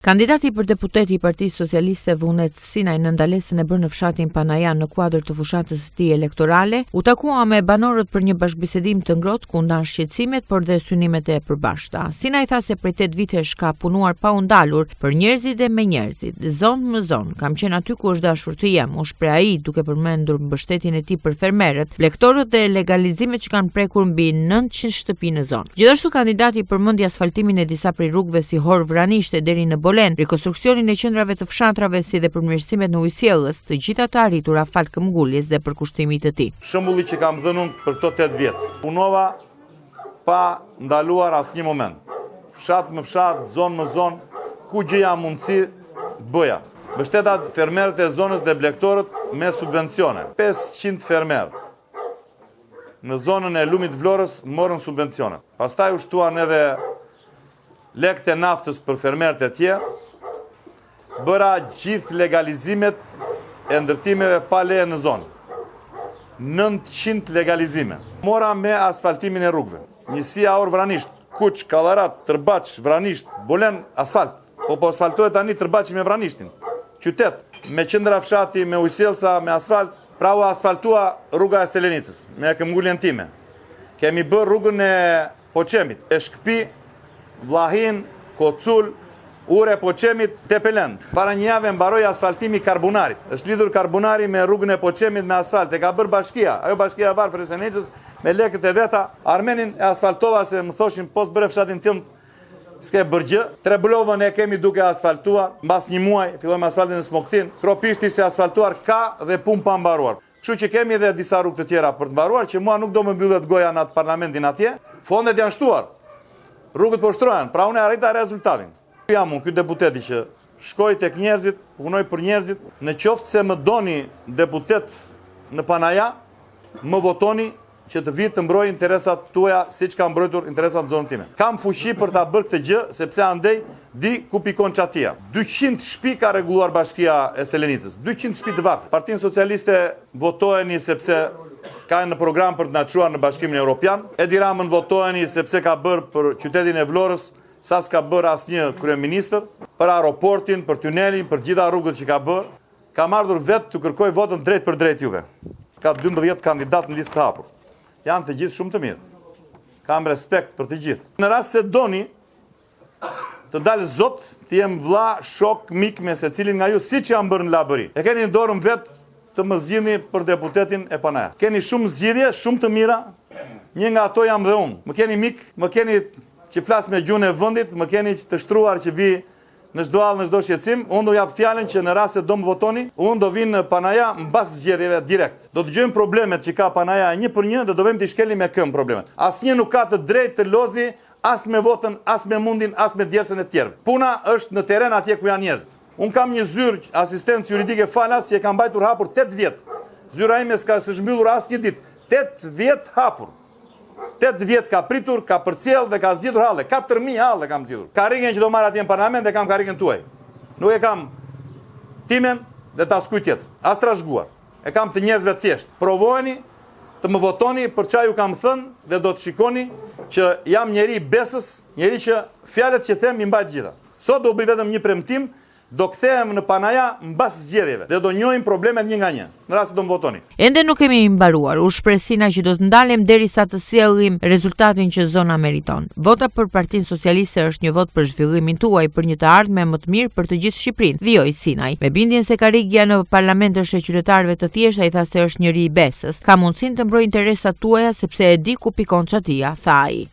Kandidati për deputet i Partisë Socialiste Vullnet Sinaj në ndalesën e bërë në fshatin Panaja në kuadër të fushatës së tij elektorale, u takua me banorët për një bashkëbisedim të ngrohtë ku ndanë shqetësimet por dhe synimet e përbashkëta. Sinaj tha se prej 8 vitesh ka punuar pa u ndalur për njerëzit dhe me njerëzit, zonë më zonë. Kam qenë aty ku është dashur të jem, u shpreh ai duke përmendur mbështetjen e tij për fermerët, blegtorët dhe legalizimet që kanë prekur mbi 900 shtëpi në zonë. Gjithashtu kandidati përmendi asfaltimin e disa prej rrugëve si Horë Vranisht e deri në Bolen, rikonstruksionin e qendrave të fshatrave si dhe përmirësimet në ujësjellës, të gjitha të arritura falë këmbënguljes dhe përkushtimit të tij. Shembulli që kam dhënë unë për këto 8 vjet. Punova pa ndaluar asnjë moment. Fshat më fshat, zonë më zonë, ku gjeja mundësi bëja. Mbështeta fermerët e zonës dhe blegtorët me subvencione. 500 fermerë në zonën e lumit Vlorës morën subvencione. Pastaj u shtuan edhe lekët e naftës për fermerët e tjerë. Bëra gjithë legalizimet e ndërtimeve pa leje në zonë. 900 legalizime. Mora me asfaltimin e rrugëve. Njësia Horë Vranisht, Kuç, Kallarat, Tërbaç, Vranisht, Bolen, asfalt. Po po asfaltohet tani Tërbaçi me Vranishtin. Qytet, me qendra fshati, me ujësjellësa, me asfalt. Pra u asfaltua rruga e Selenicës, me këmbënguljen time. Kemi bërë rrugën e Poçemit, Peshkëpi, Vllahinë, Kocul, Urë e Poçemit, Tepelenë. Para një jave mbaroi asfaltimi i Karbunarit. Është lidhur Karbunari me rrugën e Poçemit me asfalt. E ka bërë bashkia, ajo bashkia e varfër e Selenicës me lekët e veta. Armenin e asfaltova se më thoshin po s'bëre fshatin tënd, S'ke bërë gjë. Trebulovën e kemi duke asfaltuar, mbas një muaj fillojmë asfaltin në Smokthinë. Kropishti s'është asfaltuar ka dhe punë pa mbaruar. Kështu që kemi edhe disa rrugë të tjera për të mbaruar që mua nuk do më mbyllet goja në atë parlamentin atje. Fondet janë shtuar. Rrugët po shtrohen, pra unë e arrita rezultatin. Ky jam unë, ky deputeti që shkoj tek njerëzit, punoj për njerëzit. Në qoftë se më doni deputet në Panaja, më votoni që të vij të mbroj interesat tuaja siç kam mbrojtur interesat në zonën time. Kam fuqi për ta bërë këtë gjë sepse andej di ku pikon çatia. 200 shtëpi ka rregulluar bashkia e Selenicës. 200 shtëpi të varfër. Partinë Socialiste votojeni sepse ka në program për të na çuar në Bashkimin Evropian. Edi Ramën votojeni sepse ka bërë për qytetin e Vlorës sa s'ka bërë asnjë kryeministër, për aeroportin, për tunelin, për gjitha rrugët që ka bërë. Kam ardhur vetë t'ju kërkoj votën drejtpërdrejt juve. Ka 12 kandidatë në listë të hapur. Janë të gjithë shumë të mirë. Kam respekt për të gjithë. Në rast se doni të dal zot, të jem vlla, shok, mik me secilin nga ju, siç jam bërë në Labëri. E keni në dorën vetë të më zgjidhni për deputetin e Panajas. Keni shumë zgjidhje, shumë të mira. Një nga ato jam dhe unë. Më keni mik, më keni që flas me gjuhën e vendit, më keni të shtruar që vij Në çdo hall, në çdo shqetësim, unë do jap fjalën që në rast se do më votoni, unë do vij në Panaja mbas zgjedhjeve direkt. Do dëgjojmë problemet që ka Panaja një për një dhe do vemi t'i shkelim me këmbë problemet. Asnjë nuk ka të drejtë të lozi as me votën, as me mundin, as me djersën e të tjerëve. Puna është në terren atje ku janë njerëzit. Unë kam një zyrë asistencë juridike falas që e kam mbajtur hapur 8 vjet. Zyra ime s'ka s'është mbyllur asnjë ditë. 8 vjet hapur. 8 vjet ka pritur, ka përcjell dhe ka zgjidhur halle. 4000 halle kam zgjidhur. Karrigen që do marr atje në parlament e kam karrigen tuaj. Nuk e kam timen dhe të askujt tjetër. As trashëguar. E kam të njerëzve të thjeshtë. Provojeni të më votoni për ça ju kam thënë dhe do të shikoni që jam njeri i besës, njeri që fjalët që them i mbaj të gjitha. Sot do bëj vetëm një premtim Do kthehem në Panaja mbas zgjedhjeve dhe do njohim problemet një nga një, në rast se do më votoni. Ende nuk kemi mbaruar, u shpreh Sinaj që do të ndalem derisa të sjellim rezultatin që zona meriton. Vota për Partinë Socialiste është një votë për zhvillimin tuaj, për një të ardhme më të mirë për të gjithë Shqipërinë, vijoi Sinaj. Me bindjen se karrigia në parlament është e qytetarëve të thjeshtë, ai tha se është njeri i besës. Kam mundësinë të mbroj interesat tuaja sepse e di ku pikon çatia, tha ai.